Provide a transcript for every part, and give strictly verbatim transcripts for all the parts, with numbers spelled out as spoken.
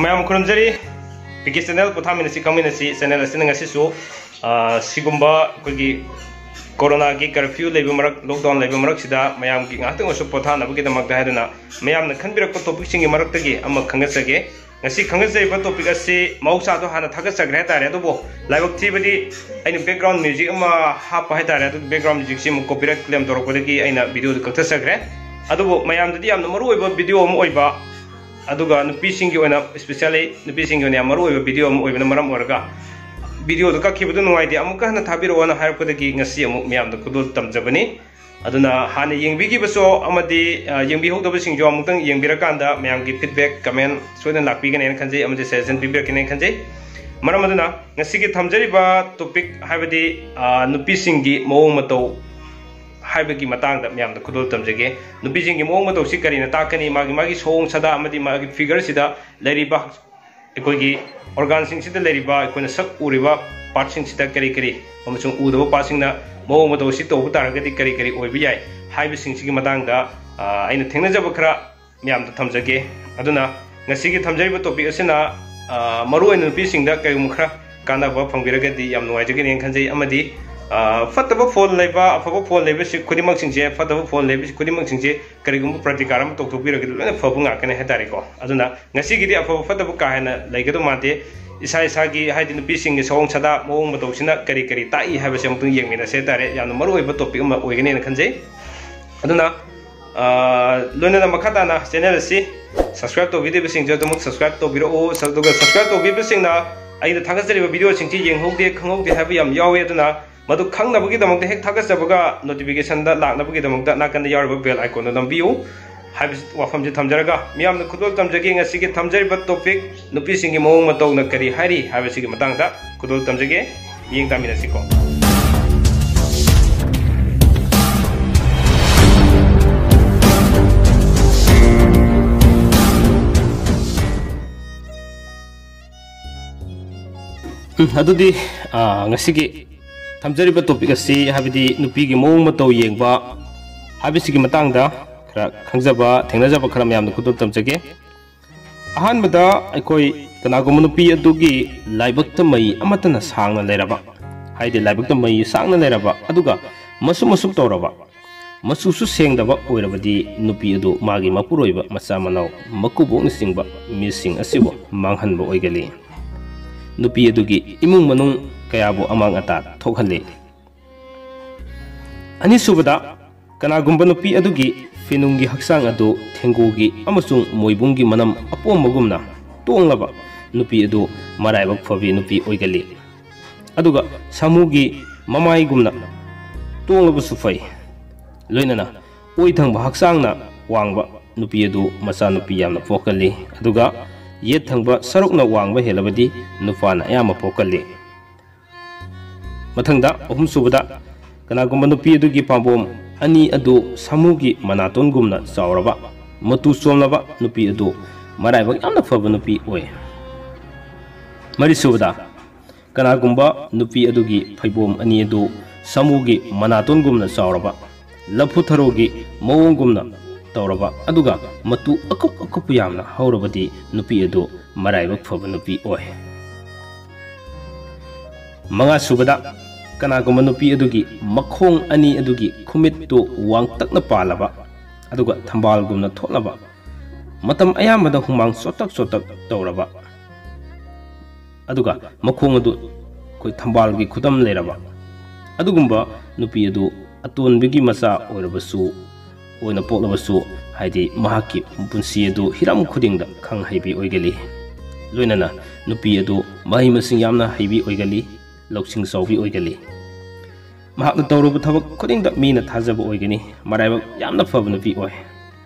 ꯃꯌꯥꯝ ꯈꯨꯔꯨꯝꯖꯔꯤ꯫ P K channel ꯄꯣꯊꯥꯃꯤꯟꯅꯁꯤ ꯈꯪꯃꯤꯟꯅꯁꯤ channel ꯑꯁꯤꯅ ꯉꯁꯤꯁꯨ, ꯑ, ꯁꯤꯒꯨꯝꯕ ꯑꯩꯈꯣꯏꯒꯤ ꯀꯣꯔꯣꯅꯥꯒꯤ ꯀꯔꯐ꯭ꯌꯨ ꯂꯩꯕ ꯃꯔꯛ, ꯂꯣꯛꯗꯥꯎꯟ ꯂꯩꯕ ꯃꯔꯛꯁꯤꯗ ꯃꯌꯥꯝꯒꯤ ꯉꯥꯏꯍꯥꯛꯇꯪ ꯑꯣꯏꯔꯁꯨ ꯄꯣꯊꯥꯅꯕꯒꯤꯗꯃꯛꯇ ꯍꯥꯏꯗꯨꯅ ꯃꯌꯥꯝꯅ ꯈꯟꯕꯤꯔꯛꯄ ꯇꯣꯄꯤꯛꯁꯤꯡꯒꯤ ꯃꯔꯛꯇꯒꯤ ꯑꯃ ꯈꯪꯒꯠꯆꯒꯦ꯫ ꯉꯁꯤ ꯈꯪꯒꯠꯆꯔꯤꯕ ꯇꯣꯄꯤꯛ ꯑꯁꯤ ꯃꯍꯧꯁꯥꯗꯣ ꯍꯥꯟꯅ ꯊꯥꯒꯠꯆꯈ꯭ꯔꯦ ꯍꯥꯏꯇꯥꯔꯦ, ꯑꯗꯨꯕꯨ ꯂꯥꯏꯕꯛ ꯊꯤꯕꯗꯤ ꯑꯩꯅ ꯕꯦꯛꯒ꯭ꯔꯥꯎꯟ ꯃ꯭ꯌꯨꯖꯤꯛ ꯑꯃ ꯍꯥꯞꯄ ꯍꯥꯏꯇꯥꯔꯦ, ꯑꯗꯨ ꯕꯦꯛꯒ꯭ꯔꯥꯎꯟ ꯃ꯭ꯌꯨꯖꯤꯛꯁꯤ ꯑꯃꯨꯛ ꯀꯣꯄꯤꯔꯥꯏꯠ ꯀ꯭ꯂꯦꯝ ꯇꯧꯔꯛꯄꯗꯒꯤ ꯑꯩꯅ ꯚꯤꯗꯤꯑꯣꯗꯨ ꯀꯛꯊꯠꯆꯈ꯭ꯔꯦ꯫ ꯑꯗꯨꯕꯨ ꯃꯌꯥꯝꯗꯗꯤ ꯌꯥꯝꯅ ꯃꯔꯨꯑꯣꯏꯕ ꯚꯤꯗꯤꯑꯣ ꯑꯃ ꯑꯣꯏꯕ, ꯑꯗꯨꯒ ꯅꯨꯄꯤꯁꯤꯡꯒꯤ ꯑꯣꯏꯅ, ꯏꯁꯄꯤꯁꯦꯜꯂꯤ ꯅꯨꯄꯤꯁꯤꯡꯒꯤ ꯑꯣꯏꯅ ꯌꯥꯝ ꯃꯔꯨꯑꯣꯏꯕ ꯚꯤꯗꯤꯑꯣ ꯑꯃ ꯑꯣꯏꯕꯅ ꯃꯔꯝ ꯑꯣꯏꯔꯒ ꯚꯤꯗꯤꯑꯣꯗꯨ ꯀꯛꯈꯤꯕꯗꯨ ꯅꯨꯡꯉꯥꯏꯇꯦ, ꯑꯃꯨꯛꯀ ꯍꯟꯅ ꯊꯥꯕꯤꯔꯛꯑꯣꯅ ꯍꯥꯏꯔꯛꯄꯗꯒꯤ ꯉꯁꯤ ꯑꯃꯨꯛ ꯃꯌꯥꯝꯗ ꯈꯨꯗꯣꯜ ꯇꯝꯖꯕꯅꯤ꯫ ꯑꯗꯨꯅ ꯍꯥꯟꯅ ꯌꯦꯡꯕꯤꯈꯤꯕꯁꯨ ꯑꯃꯗꯤ, ꯑ, ꯌꯦꯡꯕꯤꯍꯧꯗꯕꯁꯤꯡꯁꯨ ꯑꯃꯨꯛꯇꯪ ꯌꯦꯡꯕꯤꯔꯀꯥꯟꯗ ꯃꯌꯥꯝꯒꯤ ꯐꯤꯗꯕꯦꯛ, ꯀꯃꯦꯟ ꯁꯣꯏꯗꯅ ꯂꯥꯛꯄꯤꯒꯅꯦꯅ ꯈꯟꯖꯩ, ꯑꯃꯗꯤ ꯁꯖꯦꯁꯟ ꯄꯤꯕꯤꯔꯛꯀꯅꯦꯅ ꯈꯟꯖꯩ꯫ ꯃꯔꯝ ꯑꯗꯨꯅ ꯉꯁꯤꯒꯤ ꯊꯝꯖꯔꯤꯕ ꯇꯣꯄꯤꯛ, ꯍꯥꯏꯕꯗꯤ, ꯑ, ꯅꯨꯄꯤꯁꯤꯡꯒꯤ ꯃꯑꯣꯡ ꯃꯇꯧ ꯍꯥꯏꯕꯒꯤ ꯃꯇꯥꯡꯗ ꯃꯌꯥꯝꯗ ꯈꯨꯗꯣꯜ ꯇꯝꯖꯒꯦ꯫ ꯅꯨꯄꯤꯁꯤꯡꯒꯤ ꯃꯑꯣꯡ ꯃꯇꯧꯁꯤ ꯀꯔꯤꯅ ꯇꯥꯛꯀꯅꯤ? ꯃꯥꯒꯤ, ꯃꯥꯒꯤ ꯁꯑꯣꯡ ꯁꯥꯗꯥ ꯑꯃꯗꯤ ꯃꯥꯒꯤ ꯐꯤꯒꯔꯁꯤꯗ ꯂꯩꯔꯤꯕ ꯑꯩꯈꯣꯏꯒꯤ ꯑꯣꯔꯒꯥꯟꯁꯤꯡꯁꯤꯗ ꯂꯩꯔꯤꯕ ꯑꯩꯈꯣꯏꯅ ꯁꯛ ꯎꯔꯤꯕ ꯄꯥꯔꯠꯁꯤꯡꯁꯤꯗ ꯀꯔꯤ ꯀꯔꯤ ꯑꯃꯁꯨꯡ ꯎꯗꯕ ꯄꯥꯔꯠꯁꯤꯡꯅ ꯃꯑꯣꯡ ꯃꯇꯧ ꯑꯁꯤ ꯇꯧꯕ ꯇꯥꯔꯒꯗꯤ ꯀꯔꯤ ꯀꯔꯤ ꯑꯣꯏꯕ ꯌꯥꯏ ꯍꯥꯏꯕꯁꯤꯡꯁꯤꯒꯤ ꯃꯇꯥꯡꯗ, ꯑ, ꯑꯩꯅ ꯊꯦꯡꯅꯖꯕ ꯈꯔ ꯃꯌꯥꯝꯗ ꯊꯝꯖꯒꯦ꯫ ꯑꯗꯨꯅ ꯉꯁꯤꯒꯤ ꯊꯝꯖꯔꯤꯕ ꯇꯣꯄꯤꯛ ꯑꯁꯤꯅ, ꯑ, ꯃꯔꯨꯑꯣꯏꯅ ꯅꯨꯄꯤꯁꯤꯡꯗ ꯀꯔꯤꯒꯨꯝꯕ ꯈꯔ ꯀꯥꯟꯅꯕ ꯐꯪꯕꯤꯔꯒꯗꯤ ꯌꯥꯝ ꯅꯨꯡꯉꯥꯏꯖꯒꯅꯤꯅ ꯈꯟꯖꯩ꯫ ꯑꯃꯗꯤ, ꯑ, ꯐꯠꯇꯕ ꯐꯣꯟ ꯂꯩꯕ, ꯑꯐꯕ ꯐꯣꯟ ꯂꯩꯕꯁꯤ ꯈꯨꯗꯤꯡꯃꯛꯁꯤꯡꯁꯦ, ꯐꯠꯇꯕ ꯐꯣꯟ ꯂꯩꯕꯁꯤ ꯈꯨꯗꯤꯡꯃꯛꯁꯤꯡꯁꯦ ꯀꯔꯤꯒꯨꯝꯕ ꯄ꯭ꯔꯇꯤꯀꯥꯔ ꯑꯃ ꯇꯧꯊꯣꯛꯄꯤꯔꯒꯗꯤ ꯂꯣꯏꯅ ꯐꯕ ꯉꯥꯛꯀꯅꯤ ꯍꯥꯏꯇꯥꯔꯦꯀꯣ꯫ ꯑꯗꯨꯅ ꯉꯁꯤꯒꯤꯗꯤ ꯑꯐꯕ ꯐꯠꯇꯕ ꯀꯥ ꯍꯦꯟꯅ ꯂꯩꯒꯗꯧ ꯃꯥꯟꯗꯦ꯫ ꯏꯁꯥ ꯏꯁꯥꯒꯤ, ꯍꯥꯏꯗꯤ ꯅꯨꯄꯤꯁꯤꯡꯒꯤ ꯁꯑꯣꯡ ꯁꯥꯗꯥ, ꯃꯑꯣꯡ ꯃꯇꯧꯁꯤꯅ ꯀꯔꯤ ꯀꯔꯤ ꯇꯥꯛꯏ ꯍꯥꯏꯕꯁꯤ ꯑꯃꯨꯛꯇꯪ ꯌꯦꯡꯃꯤꯟꯅꯁꯦ ꯍꯥꯏꯇꯥꯔꯦ꯫ ꯌꯥꯝꯅ ꯃꯔꯨꯑꯣꯏꯕ ꯇꯣꯄꯤꯛ ꯑꯃ ꯑꯣꯏꯒꯅꯦꯅ ꯈꯟꯖꯩ꯫ ꯑꯗꯨꯅ, ꯑ, ꯂꯣꯏꯅꯅ ꯃꯈꯥ ꯇꯥꯅ ꯆꯦꯅꯦꯜ ꯑꯁꯤ ꯁꯕꯁꯀ꯭ꯔꯥꯏꯕ ꯇꯧꯕꯤꯗ꯭ꯔꯤꯕꯁꯤꯡꯁꯨ ꯑꯗꯨꯃꯛ ꯁꯕꯁꯀ꯭ꯔꯥꯏꯕ ꯇꯧꯕꯤꯔꯛꯎ꯫ ꯑꯗꯨꯒ ꯁꯕꯁꯀ꯭ꯔꯥꯏꯕ ꯇꯧꯕꯤꯕꯁꯤꯡꯅ ꯑꯩꯅ ꯊꯥꯒꯠꯆꯔꯤꯕ ꯚꯤꯗꯤꯑꯣꯁꯤꯡꯁꯤ ꯌꯦꯡꯍꯧꯗꯦ, ꯈꯪꯍꯧꯗꯦ ꯍꯥꯏꯕ ꯌꯥꯝ ꯌꯥꯎꯏ꯫ ꯑꯗꯨꯅ ꯃꯗꯨ ꯈꯪꯅꯕꯒꯤꯗꯃꯛꯇ ꯍꯦꯛ ꯊꯥꯒꯠꯆꯕꯒ ꯅꯣꯇꯤꯐꯤꯀꯦꯁꯟꯗ ꯂꯥꯛꯅꯕꯒꯤꯗꯃꯛꯇ ꯅꯥꯀꯟꯗ ꯌꯥꯎꯔꯤꯕ ꯕꯦꯜ ꯑꯥꯏꯀꯣꯟꯗꯣ ꯅꯝꯕꯤꯌꯨ ꯍꯥꯏꯕ ꯋꯥꯐꯝꯁꯤ ꯊꯝꯖꯔꯒ ꯃꯤꯌꯥꯝꯗ ꯈꯨꯗꯣꯜ ꯇꯝꯖꯒꯦ꯫ ꯉꯁꯤꯒꯤ ꯊꯝꯖꯔꯤꯕ ꯇꯣꯄꯤꯛ, ꯅꯨꯄꯤꯁꯤꯡꯒꯤ ꯃꯑꯣꯡ ꯃꯇꯧꯅ ꯀꯔꯤ ꯍꯥꯏꯔꯤ ꯍꯥꯏꯕꯁꯤꯒꯤ ꯃꯇꯥꯡꯗ ꯈꯨꯗꯣꯜ ꯇꯝꯖꯒꯦ꯫ ꯃꯤꯠꯌꯦꯡ ꯇꯥꯃꯤꯟꯅꯁꯤꯀꯣ꯫ ꯎꯝ, ꯑꯗꯨꯗꯤ, ꯑ, ꯉꯁꯤꯒꯤ ꯊꯝꯖꯔꯤꯕ ꯇꯣꯄꯤꯛ ꯑꯁꯤ, ꯍꯥꯏꯕꯗꯤ ꯅꯨꯄꯤꯒꯤ ꯃꯑꯣꯡ ꯃꯇꯧ ꯌꯦꯡꯕ ꯍꯥꯏꯕꯁꯤꯒꯤ ꯃꯇꯥꯡꯗ ꯈꯔ ꯈꯪꯖꯕ, ꯊꯦꯡꯅꯖꯕ ꯈꯔ ꯃꯌꯥꯝꯗ ꯈꯨꯗꯣꯜ ꯇꯝꯖꯒꯦ꯫ ꯑꯍꯥꯟꯕꯗ ꯑꯩꯈꯣꯏ ꯀꯅꯥꯒꯨꯝꯕ ꯅꯨꯄꯤ ꯑꯗꯨꯒꯤ ꯂꯥꯏꯕꯛꯇ ꯃꯩ ꯑꯃꯠꯇꯅ ꯁꯥꯡꯅ ꯂꯩꯔꯕ, ꯍꯥꯏꯗꯤ ꯂꯥꯏꯕꯛꯇ ꯃꯩ ꯁꯥꯡꯅ ꯂꯩꯔꯕ, ꯑꯗꯨꯒ ꯃꯁꯨꯝ ꯃꯁꯨꯝ ꯇꯧꯔꯕ, ꯃꯆꯨꯁꯨ ꯁꯦꯡꯗꯕ ꯑꯣꯏꯔꯕꯗꯤ ꯅꯨꯄꯤ ꯑꯗꯨ ꯃꯥꯒꯤ ꯃꯄꯨꯔꯣꯏꯕ, ꯃꯆꯥ ꯃꯅꯥꯎ, ꯃꯀꯨꯕꯣꯛꯅꯆꯤꯡꯕ ꯃꯤꯁꯤꯡ ꯑꯁꯤꯕꯨ ꯃꯥꯡꯍꯟꯕ ꯑꯣꯏꯒꯜꯂꯤ꯫ ꯅꯨꯄꯤ ꯑꯗꯨꯒꯤ ꯏꯃꯨꯡ ꯃꯅꯨꯡ ꯀꯌꯥꯕꯨ ꯑꯃꯥꯡ ꯑꯇꯥ ꯊꯣꯛꯍꯜꯂꯤ꯫ ꯑꯅꯤꯁꯨꯕꯗ, ꯀꯅꯥꯒꯨꯝꯕ ꯅꯨꯄꯤ ꯑꯗꯨꯒꯤ ꯐꯤꯅꯨꯡꯒꯤ ꯍꯛꯆꯥꯡ ꯑꯗꯨ ꯊꯦꯡꯒꯨꯒꯤ ꯑꯃꯁꯨꯡ ꯃꯣꯏꯕꯨꯡꯒꯤ ꯃꯅꯝ ꯑꯄꯣꯝꯕꯒꯨꯝꯅ ꯇꯣꯡꯂꯕ ꯅꯨꯄꯤ ꯑꯗꯨ ꯃꯔꯥꯏꯕꯛ ꯐꯕꯤ ꯅꯨꯄꯤ ꯑꯣꯏꯒꯜꯂꯤ꯫ ꯑꯗꯨꯒ ꯁꯥꯃꯨꯒꯤ ꯃꯃꯥꯏꯒꯨꯝꯅ ꯇꯣꯡꯂꯕꯁꯨ ꯐꯩ꯫ ꯂꯣꯏꯅꯅ ꯑꯣꯏ ꯊꯪꯕ ꯍꯛꯆꯥꯡꯅ ꯋꯥꯡꯕ ꯅꯨꯄꯤ ꯑꯗꯨ ꯃꯆꯥꯅꯨꯄꯤ ꯌꯥꯝꯅ ꯄꯣꯛꯀꯜꯂꯤ, ꯑꯗꯨꯒ ꯌꯦꯠ ꯊꯪꯕ ꯁꯔꯨꯛꯅ ꯋꯥꯡꯕ ꯍꯦꯜꯂꯕꯗꯤ ꯅꯨꯄꯥꯅ ꯑꯌꯥꯝꯕ ꯄꯣꯛꯀꯜꯂꯤ꯫ ꯃꯊꯪꯗ, ꯑꯍꯨꯝꯁꯨꯕꯗ, ꯀꯅꯥꯒꯨꯝꯕ ꯅꯨꯄꯤ ꯑꯗꯨꯒꯤ ꯄꯥꯝꯕꯣꯝ ꯑꯅꯤ ꯑꯗꯨ ꯁꯥꯃꯨꯒꯤ ꯃꯅꯥꯇꯣꯟꯒꯨꯝꯅ ꯆꯥꯎꯔꯕ, ꯃꯇꯨ ꯆꯣꯝꯂꯕ ꯅꯨꯄꯤ ꯑꯗꯨ ꯃꯔꯥꯏꯕꯛ ꯌꯥꯝꯅ ꯐꯕ ꯅꯨꯄꯤ ꯑꯣꯏ꯫ ꯃꯔꯤꯁꯨꯕꯗ, ꯀꯅꯥꯒꯨꯝꯕ ꯅꯨꯄꯤ ꯑꯗꯨꯒꯤ ꯐꯩꯕꯣꯝ ꯑꯅꯤ ꯑꯗꯨ ꯁꯥꯃꯨꯒꯤ ꯃꯅꯥꯇꯣꯟꯒꯨꯝꯅ ꯆꯥꯎꯔꯕ, ꯂꯐꯨ ꯊꯔꯣꯒꯤ ꯃꯑꯣꯡꯒꯨꯝꯅ ꯇꯧꯔꯕ, ꯑꯗꯨꯒ ꯃꯇꯨ ꯑꯀꯨꯞ ꯑꯀꯨꯞꯄ ꯌꯥꯝꯅ ꯍꯧꯔꯕꯗꯤ ꯅꯨꯄꯤ ꯑꯗꯨ ꯃꯔꯥꯏꯕꯛ ꯐꯕ ꯅꯨꯄꯤ ꯑꯣꯏ꯫ ꯃꯉꯥꯁꯨꯕꯗ, ꯀꯅꯥꯒꯨꯝꯕ ꯅꯨꯄꯤ ꯑꯗꯨꯒꯤ ꯃꯈꯣꯡ ꯑꯅꯤ ꯑꯗꯨꯒꯤ ꯈꯨꯃꯤꯠꯇꯨ ꯋꯥꯡꯇꯛꯅ ꯄꯥꯜꯂꯕ, ꯑꯗꯨꯒ ꯊꯝꯕꯥꯜꯒꯨꯝꯅ ꯊꯣꯠꯂꯕ, ꯃꯇꯝ ꯑꯌꯥꯝꯕꯗ ꯍꯨꯃꯥꯡ ꯆꯣꯇꯛ ꯆꯣꯇꯛ ꯇꯧꯔꯕ, ꯑꯗꯨꯒ ꯃꯈꯣꯡ ꯑꯗꯨ ꯑꯩꯈꯣꯏ ꯊꯝꯕꯥꯜꯒꯤ ꯈꯨꯗꯝ ꯂꯩꯔꯕ ꯑꯗꯨꯒꯨꯝꯕ ꯅꯨꯄꯤ ꯑꯗꯨ ꯑꯇꯣꯟꯕꯒꯤ ꯃꯆꯥ ꯑꯣꯏꯔꯕꯁꯨ, ꯑꯣꯏꯅ ꯄꯣꯛꯂꯕꯁꯨ, ꯍꯥꯏꯗꯤ ꯃꯍꯥꯛꯀꯤ ꯄꯨꯟꯁꯤ ꯑꯗꯨ ꯍꯤꯔꯝ ꯈꯨꯗꯤꯡꯗ ꯈꯪ ꯍꯩꯕꯤ ꯑꯣꯏꯒꯜꯂꯤ꯫ ꯂꯣꯏꯅꯅ ꯅꯨꯄꯤ ꯑꯗꯨ ꯃꯍꯩ ꯃꯁꯤꯡ ꯌꯥꯝꯅ ꯍꯩꯕꯤ ꯑꯣꯏꯒꯜꯂꯤ, ꯂꯧꯁꯤꯡ ꯆꯥꯎꯕꯤ ꯑꯣꯏꯒꯜꯂꯤ꯫ ꯃꯍꯥꯛꯅ ꯇꯧꯔꯨꯕ ꯊꯕꯛ ꯈꯨꯗꯤꯡꯗ ꯃꯤꯅ ꯊꯥꯖꯕ ꯑꯣꯏꯒꯅꯤ, ꯃꯔꯥꯏꯕꯛ ꯌꯥꯝꯅ ꯐꯕ ꯅꯨꯄꯤ ꯑꯣꯏ꯫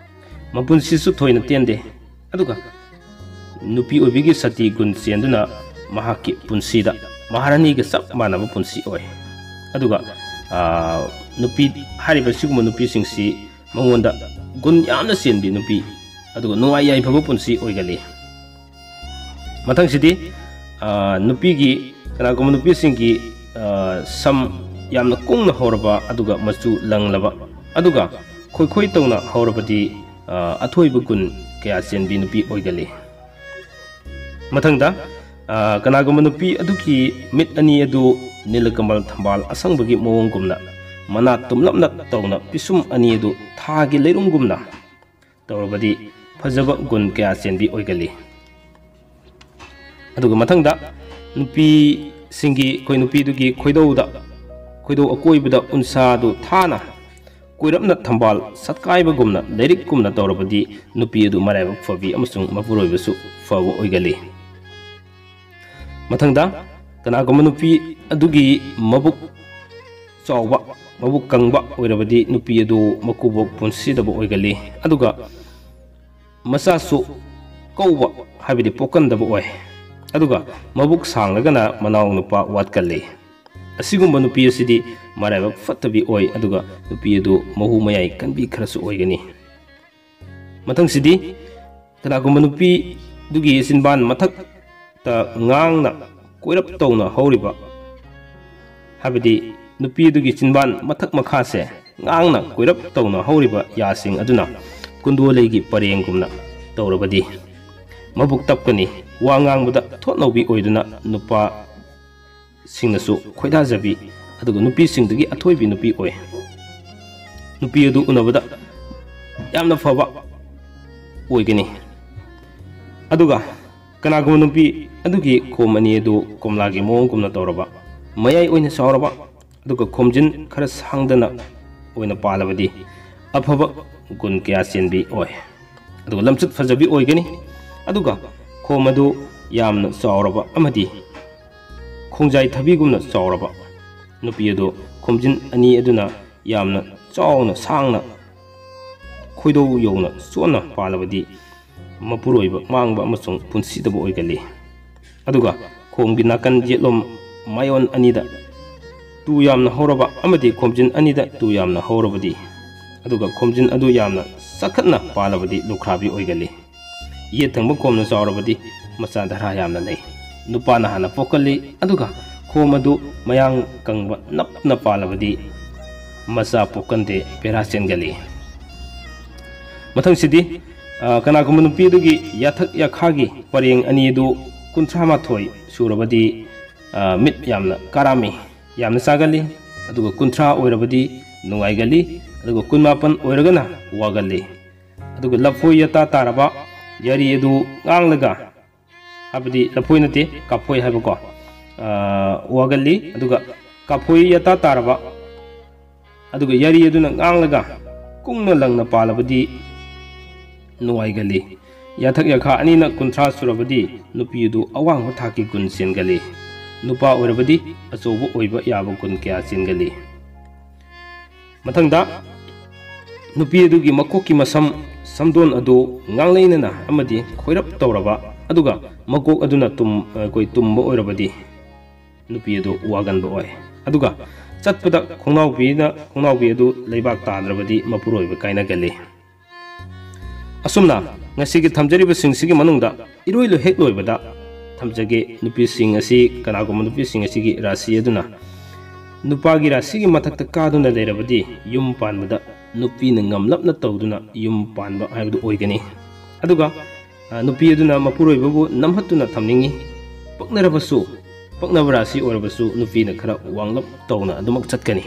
ꯃꯄꯨꯟꯁꯤꯁꯨ ꯊꯣꯏꯅ ꯇꯦꯟꯗꯦ, ꯑꯗꯨꯒ ꯅꯨꯄꯤ ꯑꯣꯏꯕꯤꯒꯤ ꯁꯇꯤ ꯒꯨꯟ ꯆꯦꯟꯗꯨꯅ ꯃꯍꯥꯛꯀꯤ ꯄꯨꯟꯁꯤꯗ ꯃꯍꯥꯔꯥꯅꯤꯒ ꯆꯞ ꯃꯥꯟꯅꯕ ꯄꯨꯟꯁꯤ ꯑꯣꯏ꯫ ꯑꯗꯨꯒ, ꯑꯥ, ꯅꯨꯄꯤ, ꯍꯥꯏꯔꯤꯕ ꯁꯤꯒꯨꯝꯕ ꯅꯨꯄꯤꯁꯤꯡꯁꯤ ꯃꯉꯣꯟꯗ ꯒꯨꯟ ꯌꯥꯝꯅ ꯆꯦꯟꯕꯤ ꯅꯨꯄꯤ, ꯑꯗꯨꯒ ꯅꯨꯡꯉꯥꯏ ꯌꯥꯏꯐꯕ ꯄꯨꯟꯁꯤ ꯑꯣꯏꯒꯜꯂꯤ꯫ ꯃꯊꯪꯁꯤꯗꯤ, ꯑꯥ, ꯅꯨꯄꯤꯒꯤ, ꯀꯅꯥꯒꯨꯝꯕ ꯅꯨꯄꯤꯁꯤꯡꯒꯤ, ꯑꯥ, ꯁꯝ ꯌꯥꯝꯅ ꯀꯨꯡꯅ ꯍꯧꯔꯕ, ꯑꯗꯨꯒ ꯃꯆꯨ ꯂꯪꯂꯕ, ꯑꯗꯨꯒ ꯈꯣꯏꯈꯣꯏ ꯇꯧꯅ ꯍꯧꯔꯕꯗꯤ, ꯑꯥ, ꯑꯊꯣꯏꯕ ꯒꯨꯟ ꯀꯌꯥ ꯆꯦꯟꯕꯤ ꯅꯨꯄꯤ ꯑꯣꯏꯒꯜꯂꯤ꯫ ꯃꯊꯪꯗ, ꯑ, ꯀꯅꯥꯒꯨꯝꯕ ꯅꯨꯄꯤ ꯑꯗꯨꯒꯤ ꯃꯤꯠ ꯑꯅꯤ ꯑꯗꯨ ꯅꯤꯂꯀꯃꯜ ꯊꯝꯕꯥꯜ ꯑꯁꯪꯕꯒꯤ ꯃꯑꯣꯡꯒꯨꯝꯅ ꯃꯅꯥ ꯇꯨꯝꯂꯞꯅ ꯇꯧꯅ ꯄꯤꯁꯨꯝ ꯑꯅꯤ ꯑꯗꯨ ꯊꯥꯒꯤ ꯂꯩꯔꯨꯝꯒꯨꯝꯅ ꯇꯧꯔꯕꯗꯤ ꯐꯖꯕ ꯒꯨꯟ ꯀꯌꯥ ꯆꯦꯟꯕꯤ ꯑꯣꯏꯒꯜꯂꯤ꯫ ꯑꯗꯨꯒ ꯃꯊꯪꯗ ꯅꯨꯄꯤꯁꯤꯡꯒꯤ, ꯑꯩꯈꯣꯏ ꯅꯨꯄꯤꯗꯨꯒꯤ ꯈꯣꯏꯗꯧꯗ, ꯈꯣꯏꯗꯧ ꯑꯀꯣꯏꯕꯗ ꯎꯟꯁꯥꯗꯨ ꯊꯥꯅ ꯀꯣꯏꯔꯞꯅ ꯊꯝꯕꯥꯜ ꯁꯠꯀꯥꯏꯕꯒꯨꯝꯅ ꯂꯩꯔꯤꯛꯀꯨꯝꯅ ꯇꯧꯔꯕꯗꯤ ꯅꯨꯄꯤ ꯑꯗꯨ ꯃꯔꯥꯏꯕꯛ ꯐꯕꯤ ꯑꯃꯁꯨꯡ ꯃꯄꯨꯔꯣꯏꯕꯁꯨ ꯐꯕ ꯑꯣꯏꯒꯜꯂꯤ꯫ ꯃꯊꯪꯗ ꯀꯅꯥꯒꯨꯝꯕ ꯅꯨꯄꯤ ꯑꯗꯨꯒꯤ ꯃꯕꯨꯛ ꯆꯥꯎꯕ, ꯃꯕꯨꯛ ꯀꯪꯕ ꯑꯣꯏꯔꯕꯗꯤ ꯅꯨꯄꯤ ꯑꯗꯨ ꯃꯀꯨꯕꯣꯛ ꯄꯨꯟꯁꯤꯗꯕ ꯑꯣꯏꯒꯜꯂꯤ꯫ ꯑꯗꯨꯒ ꯃꯆꯥꯁꯨ ꯀꯧꯕ, ꯍꯥꯏꯕꯗꯤ ꯄꯣꯛꯀꯟꯗꯕ ꯑꯣꯏ꯫ ꯑꯗꯨꯒ ꯃꯕꯨꯛ ꯁꯥꯡꯂꯒꯅ ꯃꯅꯥꯎ ꯅꯨꯄꯥ ꯋꯥꯠꯀꯜꯂꯤ꯫ ꯑꯁꯤꯒꯨꯝꯕ ꯅꯨꯄꯤ ꯑꯁꯤꯗꯤ ꯃꯔꯥꯏꯕꯛ ꯐꯠꯇꯕꯤ ꯑꯣꯏ, ꯑꯗꯨꯒ ꯅꯨꯄꯤ ꯑꯗꯨ ꯃꯍꯨ ꯃꯌꯥꯏ ꯀꯟꯕꯤ ꯈꯔꯁꯨ ꯑꯣꯏꯒꯅꯤ꯫ ꯃꯊꯪꯁꯤꯗꯤ ꯀꯅꯥꯒꯨꯝꯕ ꯅꯨꯄꯤꯗꯨꯒꯤ ꯆꯤꯟꯕꯥꯟ ꯃꯊꯛꯇ ꯉꯥꯡꯅ ꯀꯣꯏꯔꯞ ꯇꯧꯅ ꯍꯧꯔꯤꯕ, ꯍꯥꯏꯕꯗꯤ ꯅꯨꯄꯤꯗꯨꯒꯤ ꯆꯤꯟꯕꯥꯟ ꯃꯊꯛ ꯃꯈꯥꯁꯦ ꯉꯥꯡꯅ ꯀꯣꯏꯔꯞ ꯇꯧꯅ ꯍꯧꯔꯤꯕ ꯌꯥꯁꯤꯡ ꯑꯗꯨꯅ ꯀꯨꯟꯗꯣ ꯂꯩꯒꯤ ꯄꯔꯦꯡꯒꯨꯝꯅ ꯇꯧꯔꯕꯗꯤ ꯃꯕꯨꯛ ꯇꯞꯀꯅꯤ꯫ ꯋꯥ ꯉꯥꯡꯕꯗ ꯊꯣꯠꯅꯧꯕꯤ ꯑꯣꯏꯗꯨꯅ ꯅꯨꯄꯥ ꯁꯤꯡꯅꯁꯨ ꯈꯣꯏꯗꯥꯖꯕꯤ, ꯑꯗꯨꯒ ꯅꯨꯄꯤꯁꯤꯡꯗꯒꯤ ꯑꯊꯣꯏꯕꯤ ꯅꯨꯄꯤ ꯑꯣꯏ꯫ ꯅꯨꯄꯤ ꯑꯗꯨ ꯎꯅꯕꯗ ꯌꯥꯝꯅ ꯐꯕ ꯑꯣꯏꯒꯅꯤ꯫ ꯑꯗꯨꯒ ꯀꯅꯥꯒꯨꯝꯕ ꯅꯨꯄꯤ ꯑꯗꯨꯒꯤ ꯈꯣꯝ ꯑꯅꯤ ꯑꯗꯨ ꯀꯣꯝꯂꯥꯒꯤ ꯃꯑꯣꯡꯒꯨꯝꯅ ꯇꯧꯔꯕ, ꯃꯌꯥꯏ ꯑꯣꯏꯅ ꯆꯥꯎꯔꯕ, ꯑꯗꯨꯒ ꯈꯣꯝꯖꯤꯟ ꯈꯔ ꯁꯥꯡꯗꯅ ꯑꯣꯏꯅ ꯄꯥꯜꯂꯕꯗꯤ ꯑꯐꯕ ꯒꯨꯟ ꯀꯌꯥ ꯆꯦꯟꯕꯤ ꯑꯣꯏ꯫ ꯑꯗꯨꯒ ꯂꯝꯆꯠ ꯐꯖꯕꯤ ꯑꯣꯏꯒꯅꯤ꯫ ꯑꯗꯨꯒ ꯈꯣꯝ ꯑꯗꯨ ꯌꯥꯝꯅ ꯆꯥꯎꯔꯕ ꯑꯃꯗꯤ ꯈꯣꯡꯖꯥꯏ ꯊꯕꯤꯒꯨꯝꯅ ꯆꯥꯎꯔꯕ ꯅꯨꯄꯤ ꯑꯗꯨ ꯈꯣꯝꯖꯤꯟ ꯑꯅꯤ ꯑꯗꯨꯅ ꯌꯥꯝꯅ ꯆꯥꯎꯅ ꯁꯥꯡꯅ ꯈꯣꯏꯗꯧ ꯌꯧꯅ ꯆꯣꯟꯅ ꯄꯥꯜꯂꯕꯗꯤ ꯃꯄꯨꯔꯣꯏꯕ ꯃꯥꯡꯕ ꯑꯃꯁꯨꯡ ꯄꯨꯟꯁꯤꯗꯕ ꯑꯣꯏꯒꯜꯂꯤ꯫ ꯑꯗꯨꯒ ꯈꯣꯝꯒꯤ ꯅꯥꯀꯟ ꯌꯦꯠꯂꯣꯝ ꯃꯥꯏꯌꯣꯟ ꯑꯅꯤꯗ ꯇꯨ ꯌꯥꯝꯅ ꯍꯧꯔꯕ ꯑꯃꯗꯤ ꯈꯣꯝꯖꯤꯟ ꯑꯅꯤꯗ ꯇꯨ ꯌꯥꯝꯅ ꯍꯧꯔꯕꯗꯤ, ꯑꯗꯨꯒ ꯈꯣꯝꯖꯤꯟ ꯑꯗꯨ ꯌꯥꯝꯅ ꯆꯈꯠꯅ ꯄꯥꯜꯂꯕꯗꯤ ꯂꯨꯈ꯭ꯔꯥꯕꯤ ꯑꯣꯏꯒꯜꯂꯤ꯫ ꯌꯦꯠ ꯊꯪꯕ ꯈꯣꯝꯅ ꯆꯥꯎꯔꯕꯗꯤ ꯃꯆꯥ ꯙꯔꯥ ꯌꯥꯝꯅ ꯂꯩ꯫ ꯅꯨꯄꯥꯅ ꯍꯥꯟꯅ ꯄꯣꯛꯀꯜꯂꯤ, ꯑꯗꯨꯒ ꯈꯣꯝ ꯑꯗꯨ ꯃꯌꯥꯡ ꯀꯪꯕ ꯅꯞꯅ ꯄꯥꯜꯂꯕꯗꯤ ꯃꯆꯥ ꯄꯣꯛꯀꯟꯗꯦ, ꯕꯦꯔꯥ ꯆꯦꯟꯒꯜꯂꯤ꯫ ꯃꯊꯪꯁꯤꯗꯤ ꯑ, ꯀꯅꯥꯒꯨꯝꯕ ꯅꯨꯄꯤ ꯑꯗꯨꯒꯤ ꯌꯥꯊꯛ ꯌꯥꯈꯥꯒꯤ ꯄꯔꯦꯡ ꯑꯅꯤ ꯑꯗꯨ ꯀꯨꯟꯊ꯭ꯔꯥ ꯃꯥꯊꯣꯏ ꯁꯨꯔꯕꯗꯤ, ꯑ, ꯃꯤꯠ ꯌꯥꯝꯅ ꯀꯥꯔꯥꯝꯃꯤ, ꯌꯥꯝꯅ ꯆꯥꯒꯜꯂꯤ꯫ ꯑꯗꯨꯒ ꯀꯨꯟꯊ꯭ꯔꯥ ꯑꯣꯏꯔꯕꯗꯤ ꯅꯨꯡꯉꯥꯏꯒꯜꯂꯤ꯫ ꯑꯗꯨꯒ ꯀꯨꯟꯃꯥꯄꯟ ꯑꯣꯏꯔꯒꯅ ꯋꯥꯒꯜꯂꯤ꯫ ꯑꯗꯨꯒ ꯂꯐꯣꯏ ꯌꯥꯇꯥ ꯇꯥꯔꯕ ꯌꯥꯔꯤ ꯑꯗꯨ ꯉꯥꯡꯂꯒ, ꯍꯥꯏꯕꯗꯤ ꯂꯐꯣꯏ ꯅꯠꯇꯦ, ꯀꯥꯐꯣꯏ ꯍꯥꯏꯕꯀꯣ, ꯑ, ꯋꯥꯒꯜꯂꯤ꯫ ꯑꯗꯨꯒ ꯀꯥꯐꯣꯏ ꯌꯥꯇꯥ ꯇꯥꯔꯕ, ꯑꯗꯨꯒ ꯌꯥꯔꯤ ꯑꯗꯨꯅ ꯉꯥꯡꯂꯒ ꯀꯨꯡꯅ ꯂꯪꯅ ꯄꯥꯜꯂꯕꯗꯤ ꯅꯨꯡꯉꯥꯏꯒꯜꯂꯤ꯫ ꯌꯥꯊꯛ ꯌꯥꯈꯥ ꯑꯅꯤꯅ ꯀꯨꯟꯊ꯭ꯔꯥ ꯁꯨꯔꯕꯗꯤ ꯅꯨꯄꯤ ꯑꯗꯨ ꯑꯋꯥꯡꯕ ꯊꯥꯛꯀꯤ ꯒꯨꯟ ꯆꯦꯟꯒꯜꯂꯤ꯫ ꯅꯨꯄꯥ ꯑꯣꯏꯔꯕꯗꯤ ꯑꯆꯧꯕ ꯑꯣꯏꯕ ꯌꯥꯕ ꯒꯨꯟ ꯀꯌꯥ ꯆꯦꯟꯒꯜꯂꯤ꯫ ꯃꯊꯪꯗ, ꯅꯨꯄꯤ ꯑꯗꯨꯒꯤ ꯃꯀꯣꯛꯀꯤ ꯃꯁꯝ, ꯁꯝꯗꯣꯟ ꯑꯗꯨ ꯉꯥꯡꯂꯩꯅꯅ ꯑꯃꯗꯤ ꯈꯣꯏꯔꯞ ꯇꯧꯔꯕ, ꯑꯗꯨꯒ ꯃꯀꯣꯛ ꯑꯗꯨꯅ ꯇꯨꯝ-, ꯑꯩꯈꯣꯏ ꯇꯨꯝꯕ ꯑꯣꯏꯔꯕꯗꯤ ꯅꯨꯄꯤ ꯑꯗꯨ ꯋꯥꯒꯟꯕ ꯑꯣꯏ꯫ ꯑꯗꯨꯒ ꯆꯠꯄꯗ ꯈꯣꯡꯅꯥꯎꯕꯤꯅ, ꯈꯣꯡꯅꯥꯎꯕꯤ ꯑꯗꯨ ꯂꯩꯕꯥꯛ ꯇꯥꯗ꯭ꯔꯕꯗꯤ ꯃꯄꯨꯔꯣꯏꯕ ꯀꯥꯏꯅꯒꯜꯂꯤ꯫ ꯑꯁꯨꯝꯅ ꯉꯁꯤꯒꯤ ꯊꯝꯖꯔꯤꯕꯁꯤꯡꯁꯤꯒꯤ ꯃꯅꯨꯡꯗ ꯏꯔꯣꯏ ꯂꯣꯏ ꯍꯦꯛ ꯂꯣꯏꯕꯗ ꯊꯝꯖꯒꯦ, ꯅꯨꯄꯤꯁꯤꯡ ꯑꯁꯤ, ꯀꯅꯥꯒꯨꯝꯕ ꯅꯨꯄꯤꯁꯤꯡ ꯑꯁꯤꯒꯤ ꯔꯥꯁꯤ ꯑꯗꯨꯅ ꯅꯨꯄꯥꯒꯤ ꯔꯥꯁꯤꯒꯤ ꯃꯊꯛꯇ ꯀꯥꯗꯨꯅ ꯂꯩꯔꯕꯗꯤ ꯌꯨꯝ ꯄꯥꯟꯕꯗ ꯅꯨꯄꯤꯅ ꯉꯝꯂꯞꯅ ꯇꯧꯗꯨꯅ ꯌꯨꯝ ꯄꯥꯟꯕ ꯍꯥꯏꯕꯗꯨ ꯑꯣꯏꯒꯅꯤ꯫ ꯑꯗꯨꯒ, ꯑ, ꯅꯨꯄꯤ ꯑꯗꯨꯅ ꯃꯄꯨꯔꯣꯏꯕꯕꯨ ꯅꯝꯍꯠꯇꯨꯅ ꯊꯝꯅꯤꯡꯏ꯫ ꯄꯛꯅꯔꯕꯁꯨ, ꯄꯛꯅꯕ ꯔꯥꯁꯤ ꯑꯣꯏꯔꯕꯁꯨ ꯅꯨꯄꯤꯅ ꯈꯔ ꯋꯥꯡꯂꯞ ꯇꯧꯅ ꯑꯗꯨꯃꯛ ꯆꯠꯀꯅꯤ꯫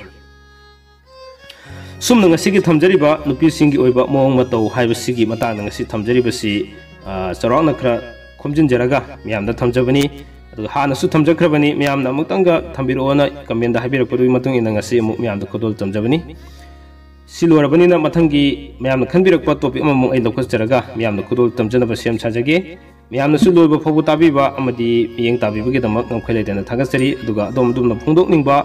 ꯁꯨꯝꯅ ꯉꯁꯤꯒꯤ ꯊꯝꯖꯔꯤꯕ ꯅꯨꯄꯤꯁꯤꯡꯒꯤ ꯑꯣꯏꯕ ꯃꯑꯣꯡ ꯃꯇꯧ ꯍꯥꯏꯕꯁꯤꯒꯤ ꯃꯇꯥꯡꯗ ꯉꯁꯤ ꯊꯝꯖꯔꯤꯕꯁꯤ, ꯑ, ꯆꯥꯎꯔꯥꯛꯅ ꯈꯔ ꯈꯣꯝꯖꯤꯟꯖꯔꯒ ꯃꯌꯥꯝꯗ ꯊꯝꯖꯕꯅꯤ꯫ ꯑꯗꯨꯒ ꯍꯥꯟꯅꯁꯨ ꯊꯝꯖꯈ꯭ꯔꯕꯅꯤ, ꯃꯌꯥꯝꯅ ꯑꯃꯨꯛꯇꯪꯒ ꯊꯝꯕꯤꯔꯛꯑꯣꯅ comment ꯍꯥꯏꯕꯤꯔꯛꯄꯗꯨꯒꯤ ꯃꯇꯨꯡ ꯏꯟꯅ ꯉꯁꯤ ꯑꯃꯨꯛ ꯃꯌꯥꯝꯗ ꯈꯨꯗꯣꯜ ꯇꯝꯖꯕꯅꯤ꯫ ꯁꯤ ꯂꯣꯏꯔꯕꯅꯤꯅ ꯃꯊꯪꯒꯤ ꯃꯌꯥꯝꯅ ꯈꯟꯕꯤꯔꯛꯄ topic ꯑꯃꯃꯨꯛ ꯑꯩ ꯂꯧꯈꯠꯆꯔꯒ ꯃꯌꯥꯝꯗ ꯈꯨꯗꯣꯜ ꯇꯝꯖꯅꯕ ꯁꯦꯝ ꯁꯥꯖꯒꯦ꯫ ꯃꯌꯥꯝꯅꯁꯨ ꯂꯣꯏꯕ ꯐꯥꯎꯕ ꯇꯥꯕꯤꯕ ꯑꯃꯗꯤ ꯃꯤꯠꯌꯦꯡ ꯇꯥꯕꯤꯕꯒꯤꯗꯃꯛ ꯉꯝꯈꯩ ꯂꯩꯇꯅ ꯊꯥꯒꯠꯆꯔꯤ꯫ ꯑꯗꯨꯒ ꯑꯗꯣꯝ ꯑꯗꯣꯝꯅ ꯐꯣꯡꯗꯣꯛꯅꯤꯡꯕ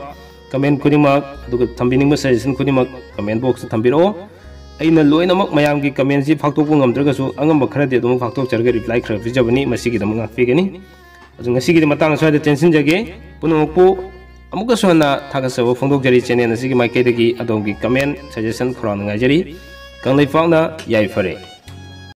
comment ꯈꯨꯗꯤꯡꯃꯛ, ꯑꯗꯨꯒ ꯊꯝꯕꯤꯅꯤꯡꯕ suggestion ꯈꯨꯗꯤꯡꯃꯛ comment box ꯇ ꯊꯝꯕꯤꯔꯛꯑꯣ꯫ ꯑꯩꯅ ꯂꯣꯏꯅꯃꯛ ꯃꯌꯥꯝꯒꯤ comment ꯁꯤ ꯐꯥꯛꯇꯣꯛꯄ ꯉꯝꯗ꯭ꯔꯒꯁꯨ ꯑꯉꯝꯕ ꯈꯔꯗꯤ ꯑꯗꯨꯝ ꯐꯥꯛꯇꯣꯛꯆꯔꯒ reply ꯈꯔ ꯄꯤꯖꯕꯅꯤ, ꯃꯁꯤꯒꯤꯗꯃꯛ ꯉꯥꯛꯄꯤꯒꯅꯤ꯫ ꯑꯗꯨ ꯉꯁꯤꯒꯤꯗꯤ ꯃꯇꯥꯡ ꯑꯁ꯭ꯋꯥꯏꯗ ꯇꯦꯟꯁꯤꯟꯖꯒꯦ꯫ ꯄꯨꯝꯅꯃꯛꯄꯨ ꯑꯃꯨꯛꯀꯁꯨ ꯍꯟꯅ ꯊꯥꯒꯠꯆꯕ ꯐꯣꯡꯗꯣꯛꯆꯔꯤ channel ꯑꯁꯤꯒꯤ ꯃꯥꯏꯀꯩꯗꯒꯤ꯫ ꯑꯗꯣꯝꯒꯤ comment, suggestion ꯈꯧꯔꯥꯡꯅ ꯉꯥꯏꯖꯔꯤ꯫ ꯀꯪꯂꯩꯄꯥꯛꯅ ꯌꯥꯏꯐꯔꯦ꯫